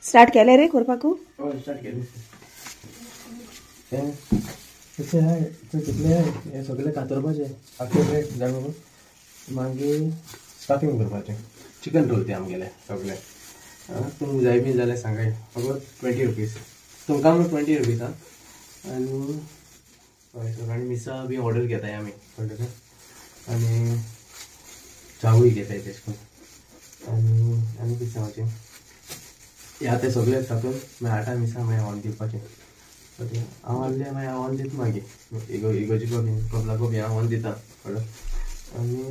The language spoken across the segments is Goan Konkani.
स्टार्ट केले रे करपाकू? हय स्टार्ट केलें. तें कितलें हें सगळें कातरपाचें आख्खें ब्रेड जाणा मगो, मागीर स्टफींग करपाचें. चिकन रोल ते आमगेले सगळे. तुमकां जाय बी जाल्यार सांगाय फकत 20 रुपीज. तुमकां 20 रुपीज. आं आनी हय सगळ्यांनी आनी मिसां बी ऑर्डर घेताय आमी कळ्ळें तुका. आनी चावूय घेताय तेश करून. आनी आनी कितें सांगचें ह्या तें सगळें तातूंत मागीर आठां मिसां मागीर ऑन दिवपाचें. ओके हांव आहलें मागीर हांव ऑन दिता मागीर इगोर्जीको बी कबलाको बी हांव ऑन दिता कळ्ळें. आनी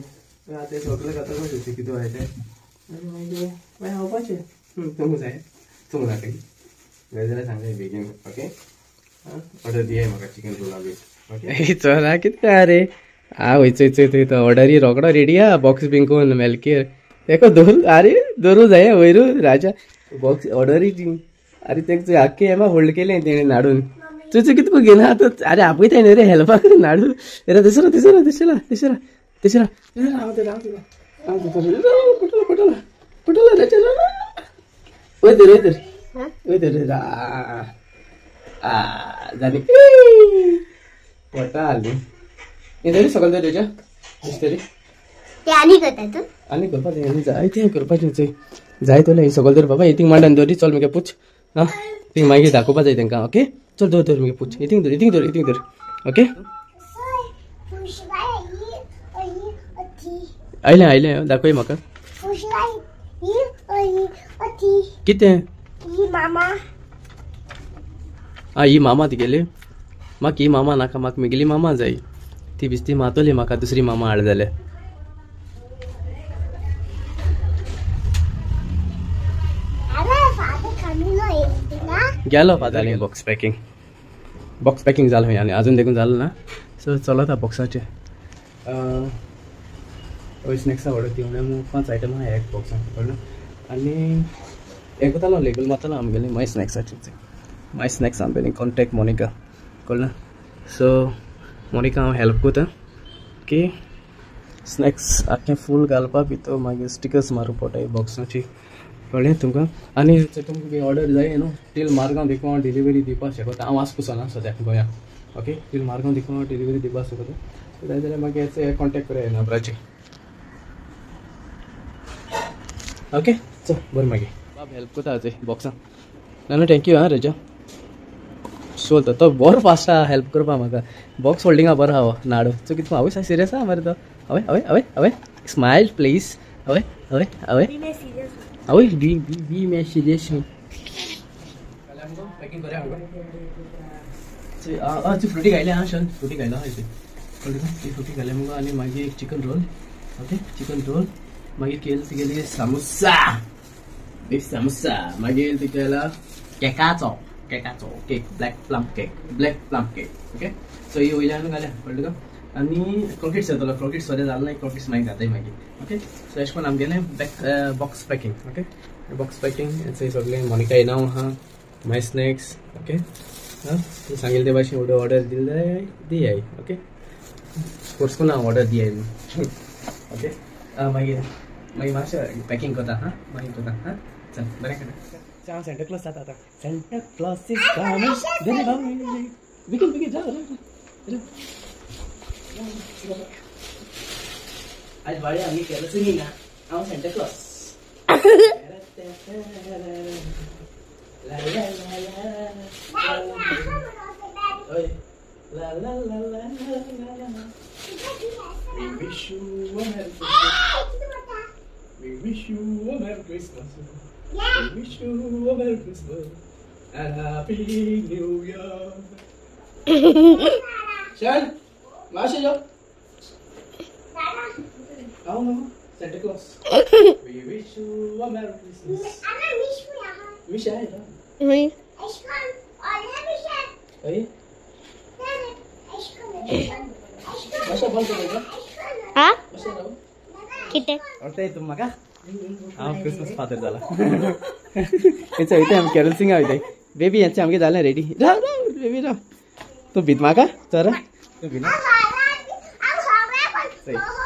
आतां सगळें कातरपाचें कितें आहाय तें आनी मागीर मागीर खावपाचें. तुमकां जाय तुमकां नाका जाय जाल्यार सांगाय बेगीन. ओके ऑर्डर दियाय म्हाका चिकन रोला बी. ओके चल कितें रे आ वयच चोय तो ऑर्डरी रोकडो रेडी आ बॉक्स बीन करून मेलकेर तेका दवर. आरे दवरू जाय वयरू राजा बॉक्स ऑर्डरी. आरे तेका आख्खे हेमा होल्ड केलें तेणें नाडून. तुझं कितें घेना आतां? आरे आपयताय न्ही रे हेल्पाक नाडू. दुसरो दुसरो दुसरा दुसरा दुसरा हांव पटला पटला राजा वयतर वयतर वयतर जाली पोटा हाडली. हें तरी सगळें तरी राजा तरी आनी करता तूं आनी करपाचें आनी जाय तें करपाचें चोय जाय तोलें हें सगळें तर बाबा हेतींग मांडान दवरी. चल मुगे पूछ. आं तींग मागीर दाखोवपा जाय तेंकां. ओके चल दवर दवर मुगे पूछ. इतींग दवर इतींग दवर इतींग दवर. ओके आयलें आयलें दाखय म्हाका कितें. आं ही मामा तिगेली. म्हाका ही मामा नाका, म्हाका म्हगेली मामा जाय. ती बिस्ती मातोली म्हाका दुसरी मामा हाड जाल्यार. गेलो father box packing. Box packing जालें आनी अजून देखून जालें ना. सो चलता बॉक्साचें. हय स्नॅक्सा ऑर्डर दिवन 5 आयटम आहा एक बॉक्सान कळ्ळें. आनी हें करतालो लेबल मारतालो आमगेलें माय स्नॅक्साचें. माय स्नॅक्स आमगेलें कॉन्टेक्ट मोनिका कळ्ळें. सो मोनिका हांव हेल्प करता की स्नॅक्स आख्खें फूल घालपा भितर मागीर स्टिकर्स मारूं पडटाय बॉक्साची कळ्ळें तुमकां. आनी तुमकां बी ऑर्डर जाय न्हू टील मारगांव देखून हांव डिलिव्हरी दिवपाक शकता. हांव वास्को ना सद्याक गोंया. ओके टील मारगांव देखून हांव डिलिव्हरी दिवपाक शकता. जाय जाल्यार मागीर हें कॉन्टेक्ट करूया नंबराचेर. ओके चल बरें मागीर बाब हेल्प करता चोय बॉक्सां. ना ना thank you. आं रजा चलता तो बरो फास्ट आहा हेल्प करपाक म्हाका. बॉक्स होल्डिंगा बरो आहा नाडू. चो कितें हांवूय सिरियस आहा मरे तो. हय हय हय हय स्मायल प्लीज. हय हय हय हय बी बी बी मे सिरियस. पॅकिंग करूया आमकां. फ्रुटी घायलें आं शन फ्रुटी घायलो आहा कळ्ळें. ती फ्रुटी घायलें मुगो. आनी मागीर एक chicken roll. Okay chicken roll मागीर केल तिगेली सामोसा बीफ सामोसा. मागीर तिगेला केकाचो केकाचो cake black plum cake black plum cake. Okay so ही वयल्यान घाल्या कळ्ळें तुका. आनी क्रॉकेट्स येतलो क्रॉकेट्स सद्या जालें ना क्रॉकेट्स मागीर घाताय मागीर. ओके सो अशें करून आमगेलें back box packing. Okay box packing सगळें मोनिका येना आहा माय स्नॅक्स. ओके आं तूं सांगिल्लें ते भाशेन ऑर्डर दिली जाल्यार दियाय. ओके फोर्स करून हांव ऑर्डर दियाय. ओके मागीर मागीर मातशें पॅकिंग करता. हां मागीर करता. हां चल बरें करता. हांव सँटा क्लॉज जाता आतां. Santa Claus is coming. बेगीन बेगीन जा. आज बाळे आमी केरसिनी ना. हांव Santa Claus. La la la la la la. We wish you a Merry Christmas. We wish you a Merry Christmas. We wish you a Merry Christmas and Happy New Year. Shan, Masha jo. Oh no, Santa Claus. We wish you a Merry Christmas. Wish I do. Oui. Hey. हा किती तुमका हांव क्रिसमस फादर जाला. हेच वयता आमी कॅरल सिंगा वयताय. बेबी हेंचे आमगे जालें रेडी. राव राव बेबी राव. तूं भित म्हाका चल तूं भिना.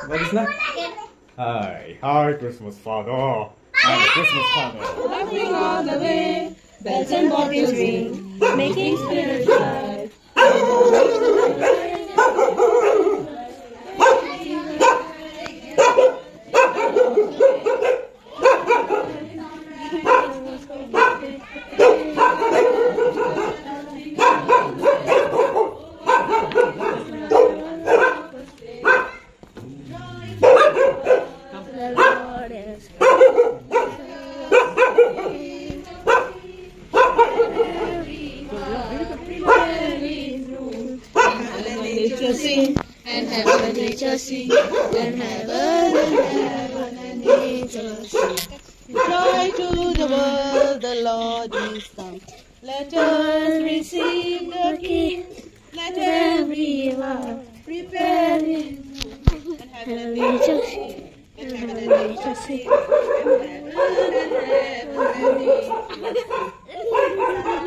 बरें दिसना. Hi, hi Christmas father. I'm a Christmas father. Laughing all the way. bells ring, making spirits bright. Sing and heaven and nature sing, and heaven and nature sing. Joy to the world, the Lord is come. Let us receive the King. Let everyone prepare him. And heaven and nature sing, and heaven and nature sing, and heaven and nature sing.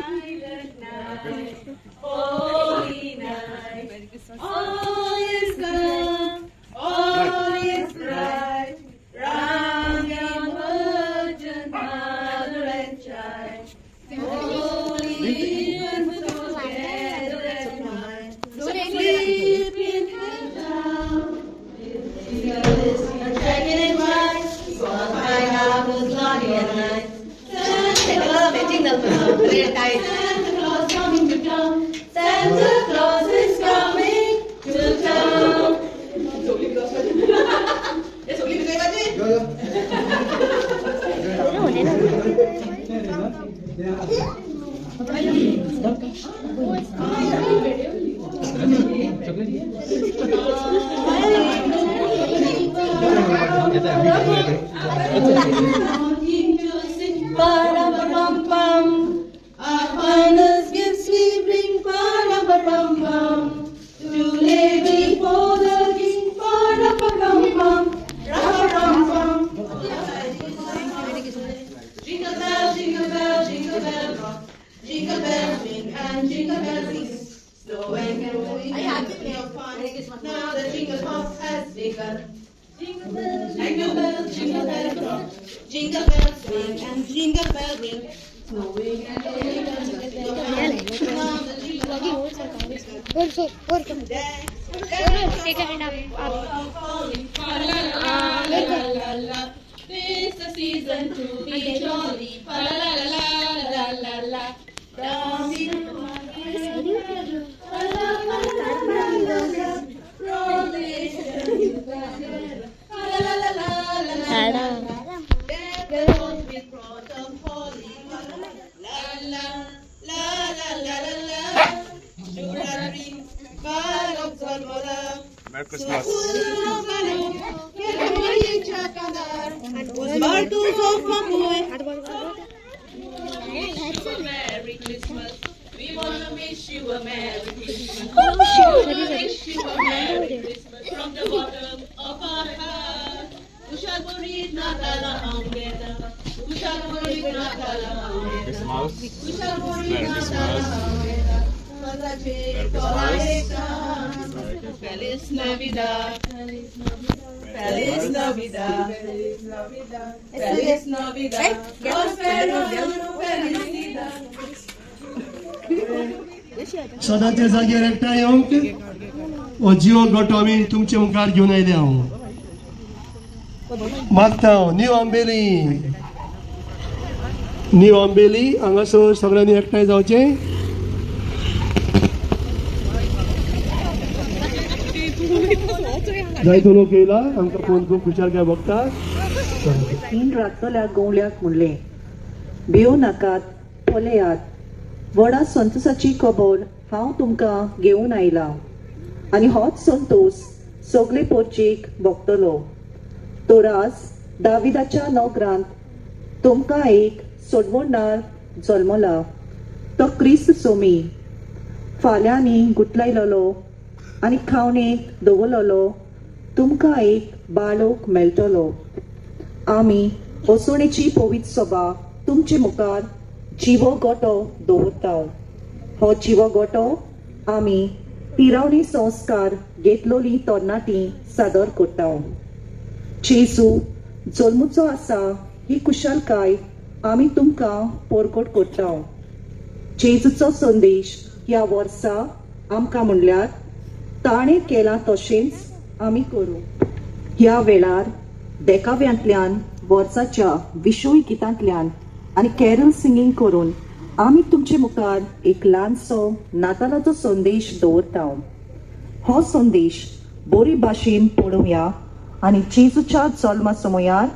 Silent night, holy night. All is calm, all is bright, round yon virgin mother and child. Holy infants together at night, sleep in heaven. Dragon and white, Santa Claus coming to town. Santa Claus is coming to town. Our finest gifts we bring, pa-ra-pa-pam-pam, to lay before the King, pa-ra-pa-pam-pam, ra-pa-pam-pam. Jingle bell, jingle bell, jingle bell rock, jingle bell ring and jingle bell sing. Snow and going and fun. Now the jingle hop has begun. Jingle bell, jingle bell, jingle bell rock, jingle bell swing and jingle bell ring. Snowing and blowing and jingle bell. Now the jingle hop has begun. This is the season to be jolly. La la la la la la. Dancing Merry Christmas. Merry Christmas. We wanna wish you a Merry Christmas. We wanna wish you a Merry Christmas from the bottom of our heart. Christmas. Merry Christmas. Merry Christmas. Feliz Navidad. Feliz Navidad. Feliz Navidad. Prospero felicidad. सदाच्या जागेर एकठांय येवंक हो जियो गोटो आमी तुमचे मुखार घेवन आयले. हांव मागता हांव न्यू आंबेली, न्यू आंबेली हांगासर सगळ्यांनी एकठांय जावचें. जायतो लोक येयला आमकां पळोवन खूब खुशालकाय भोगता. तीन राखतल्या गवळ्याक म्हणलें, भियो नाकात, पळयात, व्हडा संतोसाची खबर हांव तुमकां घेवन आयला आनी होच संतोस सगळे पोर्चेक भोगतलो. तर आज दाविदाच्या नगरांत तुमकां एक सोडवणदार जल्मला, तो क्रिस्त सोमी. फाल्यांनी गुटलायलेलो आनी खावणेक दवरलेलो तुमकां एक बाळोक मेळटलो. आमी असोणेची पवित्र सभा तुमचे मुखार जिवो गोटो दवरता. हो जिवो गोटो आमी पिरावणी संस्कार घेतलोली तरणाटी सादर करता. जेजू जल्मुचो आसा ही कुशलकाय आमी तुमकां परगट करता. जेजूचो संदेश ह्या वर्सा आमकां म्हणल्यार ताणें केलां तशेंच आमी करूं. ह्या वेळार देखाव्यांतल्यान, वर्साच्या विशय गितांतल्यान आनी कॅरल सिंगींग करून आमी तुमचे मुखार एक ल्हानसो नातालाचो संदेश दवरता. हो संदेश बरी भाशेन पळोवया आनी जेजूच्या जल्मा समयार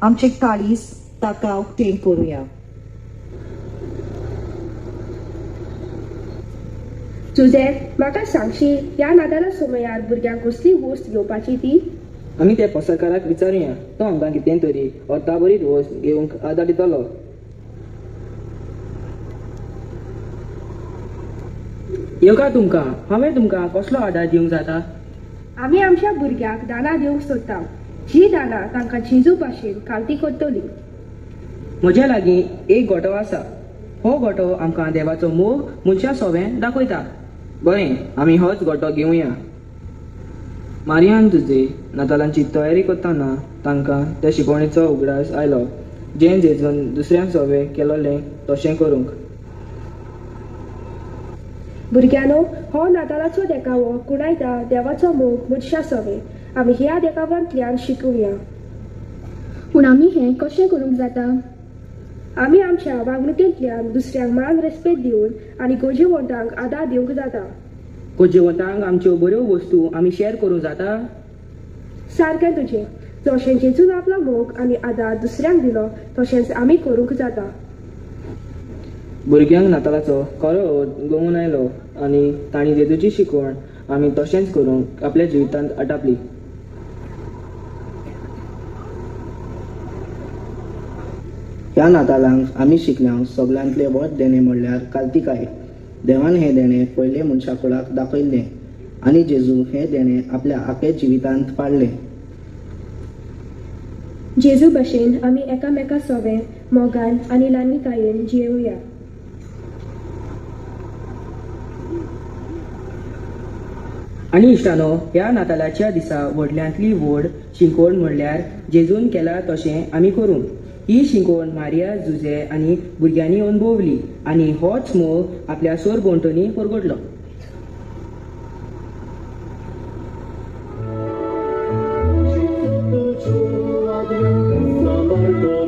आमचे काळीज ताका उक्तें करुया. जुझे, म्हाका सांगशी ह्या नाताला समयार भुरग्यांक कसली वस्त घेवपाची ती? आमी त्या पसरकाराक विचारुया, तो आमकां कितें तरी अर्था बरीच वस्त घेवंक आदार दितलो. येवका तुमकां, हांवें तुमकां कसलो आदार दिवंक जाता? आमी आमच्या भुरग्यांक दानां दिवंक सोदता, जी दानां तांकां जेजू भाशेन कालती करतली. म्हज्या लागीं एक गोटो आसा. हो गोटो आमकां देवाचो मोग मनशां सोवें दाखयता. बरें, आमी होच गोटो घेवया. मारियान तुजे नातालांची तयारी करतना तांकां त्या शिकवणेचो उगडास आयलो, जें जेजून दुसऱ्यां सोवें केलोलें तशें करूंक. भुरग्यांनो, हो नातालाचो देखावो कुणायता देवाचो मोग मनशां सोवें. आमी ह्या देखाव्यांतल्यान शिकुया. पूण आमी हें कशें करूंक जाता? आमी आमच्या वागणुकेंतल्यान दुसऱ्यांक मान रेस्पेद दिवन आनी गरजेवंतांक आदार दिवंक जाता. गरजेवंतांक आमच्यो बऱ्यो वस्तू आमी शेअर करूंक जाता. सारकें तुजें. जशें जेजून आपलो मोग आनी आदार दुसऱ्यांक दिलो तशेंच आमी करूंक जाता. भुरग्यांक नातालाचो खरो अर्थ गमून आयलो आनी तांणी जेजूची शिकवण आमी तशेंच करूंक आपल्या जिवितांत आटापली. ह्या नातालांक आमी शिकल्या सगळ्यांतलें व्हड देणें म्हणल्यार कालतिकाय. देवान हें देणें पयलें मनशा कुळाक दाखयल्लें आनी जेजू हें देणें आपल्या आख्या जिवितांत पाळ्ळें. जेजू भशेन आमी एकामेका सोवें मोगान आनी ल्हानविकायेन जियेवया. आनी इश्टानो, ह्या नातालाच्या दिसा व्हडल्यांतली व्हड शिकवण म्हणल्यार जेजून केला तशें आमी करूंक. ही शिकवण मारिया, जुझे आनी भुरग्यांनी अणभवली आनी होच मोग आपल्या सरभोंवतणी परगटलो. Thank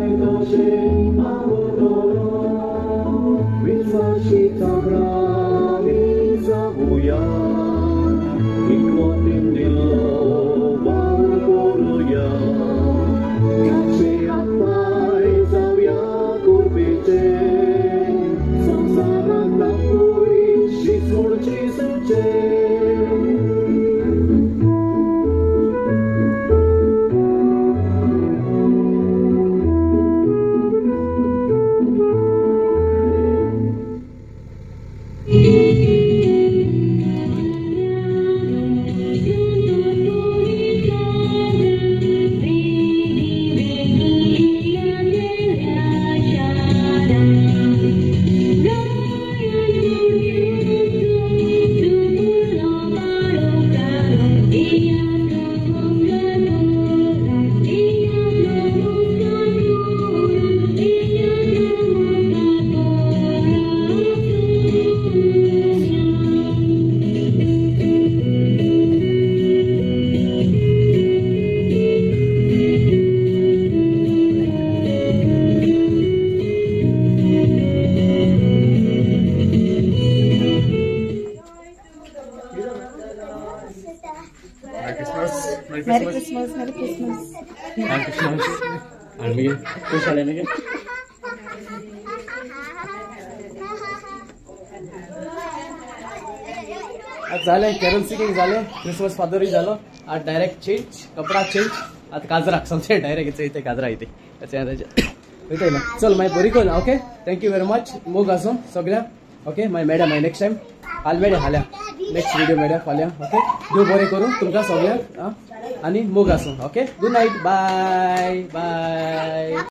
you. Merry Christmas. Merry Christmas. Merry Christmas. Merry Christmas. आणि खुश झाले ना. आज झाले कॅरल सिंगिंग झाले, क्रिसमस फादरही झालो. आज डायरेक्ट चेंज, कपडा चेंज. आता काजराक समजे डायरेक्ट इथे काजरा इथे वयता ना. चल मागीर बरी कर. Okay, thank you very much. मोग आसूं सगळ्या. ओके, मागीर मेळया मागीर नेक्स्ट टायम. हाल मेळया फाल्यां, नेक्स्ट व्हिडिओ मेळया फाल्यां. ओके, देव बरें करूं तुमकां सगळ्यांक आनी मोग आसूं. Okay, good night, bye bye.